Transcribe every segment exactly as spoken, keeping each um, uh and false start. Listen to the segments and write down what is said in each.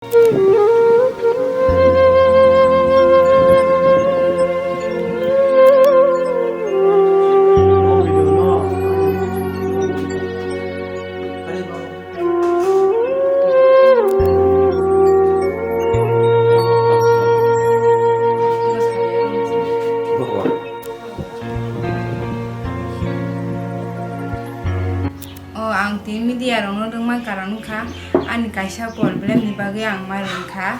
O, ang tini media rokno rwngma karon wngkha, ani kaisa problem ni bagwi ang ma rwngkha.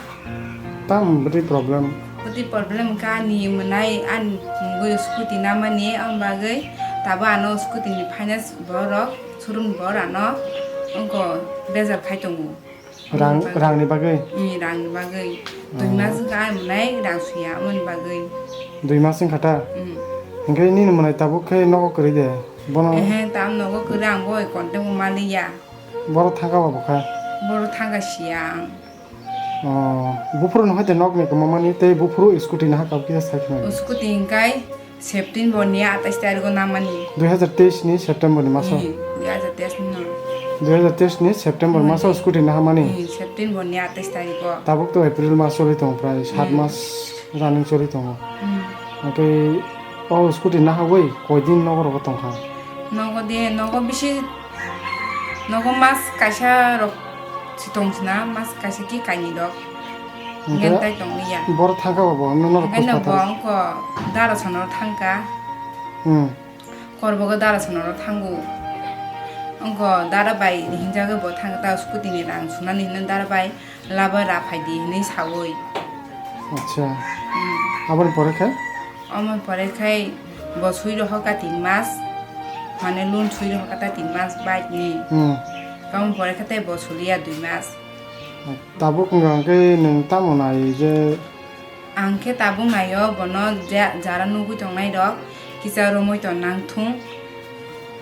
Tam bwtwi problem? Bwtwi problem wngkha, ani mwnai ani mungwi scooty namani, aboni bagwi tabo ano scooty ni finance borok, showroom borok ano wngkha bejak khai tongo. Rang, rangni bagwi? Ee, rangni bagwi. Dui mas wngkha ani mwnai rang suya, aboni bagwi. Dui mas wngkha ta? Mm. Hwnkhe nini mwnai tabuk khe nogo kwrwi de? Bono. Ehe, tam nogo kwrwi, ang bo contact bo maliya. Boro thangka ba bokha? Boro thangka siya ang. Oh, buphuru no hoite nokni kwmamani tei buphuru scooty naha kabo kisa sai khna. Scooty hwnkhe September ni atais tarikh o namani. Dui hazar teis ni September ni maso? Ee, dui hazar teis ni no. Dui hazar teis ni September maso scooty nahamani? Ee, September ni atais tarikh o. Tabuk to April mas choli tongo, prai sat mas running choli tongo. Hmm. Hwnkhe o scooty nahawi koi din nogo rogo tongkha? Nogo de, nogo bisi, nogo mas kaisa rok si tong sina, mas kaisa ki kainwi rok. Hwnkhe ngentai tong liya. Boro thangka ba bo, no norok. Hwnkhe no kwspa bo thang. Wngkha dara sonoro thangka. Hmm. Korbogo dara sonoro thango. Wngkha dara bai hinjagwi bo thangka, ta scooty ni rang sunani hinwi dara bai laba ra phaidi hinwi sawi. Acha. Hmm. Aboni pore khe? Omo pore khai bo sui rohor kha tin mas, mane loan sui rohor kha ta tin mas bike ni. Hmm. Omo pore kha tei bo soliya dui mas. Tabuk wngkha hwnkhe nwng tamo nai je? Ang khe tabuk naio bono je jara nugwi tongnai rok kisa romwi tong nang thung.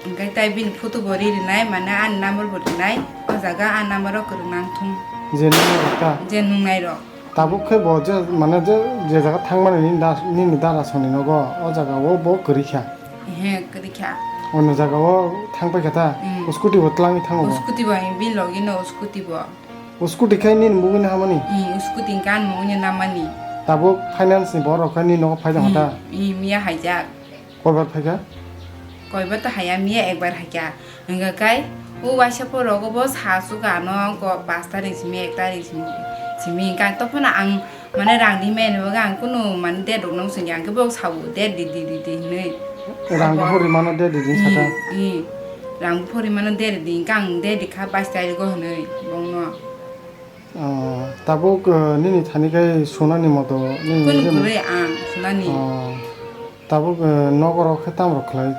Hwnkhe tai bini photo bo ri rinai, mane ani number bo rinai, o jaga ani number o kwrwng nang thung. Je nungnai rok ta? Je nungnai rok. Tabuk khe bo je, mane je, je jaga thangmani nini da-, nini dara songni nogo, o jaga o bo kwrwi kha? Ehe, kwrwi kha. Ono jaga o thang pai kha ta? Mm. O scooty bo twlangwi thango bo? O scooty bo, bini logi no o scooty bo. O scooty khai nini mugwi nahamani? Mm, o scooty hwnkhe ani mugwi no namani. Tabuk finance ni borok khai nini nogo phai tongkha ta? Mm, mm, miya haijak. Koibar phaikha? Koibar to haya, miya ekbar haikha. Hwnkha kai, o waisa porogo bo sa suka ano, ko pas tarik simi, ek tarik simi, simi hwnkha. Tophano ang, mane, rang rimani bagwi ang kunu, mane, date rokno swngya, hwnkhe bo sao, date di, di, di, di, hinwi. Rang buphuru rimano date di, di, saka? Ee, ee. Rang buphuru rimano date di, hwnkha ang date rikha bais tarigo hinwi, bongno. Ah, tabuk, eh, nini thani khai sunani moto nini kunu je kwrwi ang sunani. Ah, tabuk, eh, nogo rok khe tam rok khlai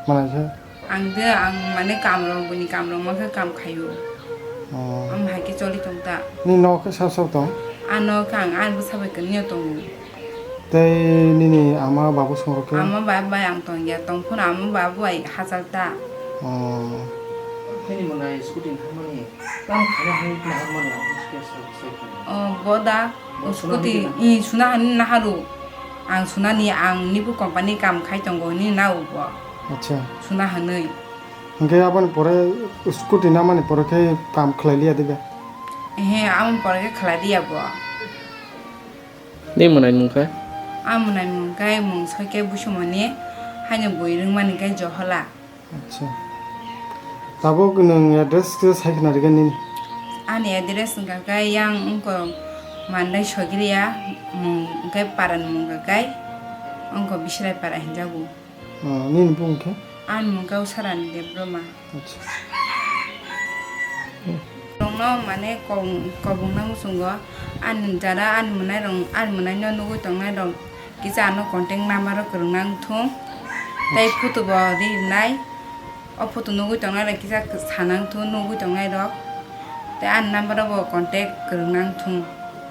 manai khe? Ang de, ang mane kam rok, buini kam rok ma khe kam khaio. Oh. Ang hai khe choli tong ta. Nini nogo khe sab sab tong? Ano khe ang ani bwsa bai kwrwngno tongo. Tei nini ama babu song rok khe? Ama babu bai ang tong ya, tong phano ama babu bai hachal ta. Oh. Nini mwnai scooty ni thangmani, tamo khaina hai naharmani ang scooty sa-, sa-, Oh, bo da, bo suna scooty, hai na? I suna hani naharu. Ang sunani, ang nibu company kam khai tongo, ni na ubo. Acha. Suna hanwi. Hwnkhe aboni pore scooty namani pore khe kam khlai liya dibe? Ehe, aboni pore khe khlai liya bo. Nini mwnai mung khe? Ang mwnai mung khe mung soi khe Busumoni, haino bui rwngmani khe Johola. Acha. Tabuk nwng address khe sai khna rwgwi nini? Ani address wngkha khe yang wngkha Mandai Sogriya, mung wngkha khe parani mung wngkha khe wngkha Bisrai para hinjago. Oh, nini bung khe? Ani mung khe Usarani Debbarma. Acha. Rokno mane kobong, kobong na muchungo. Ani jara ani mwnai rok, ani mwnai no nugwi tongnai rok kisa ano contact number o kwrwng nang thung. Tei photo bo ri nai. O photo nugwi tongnai rok kisa sa nang thung, nugwi tongnai rok. Tei ani number o bo contact kwrwng nang thung.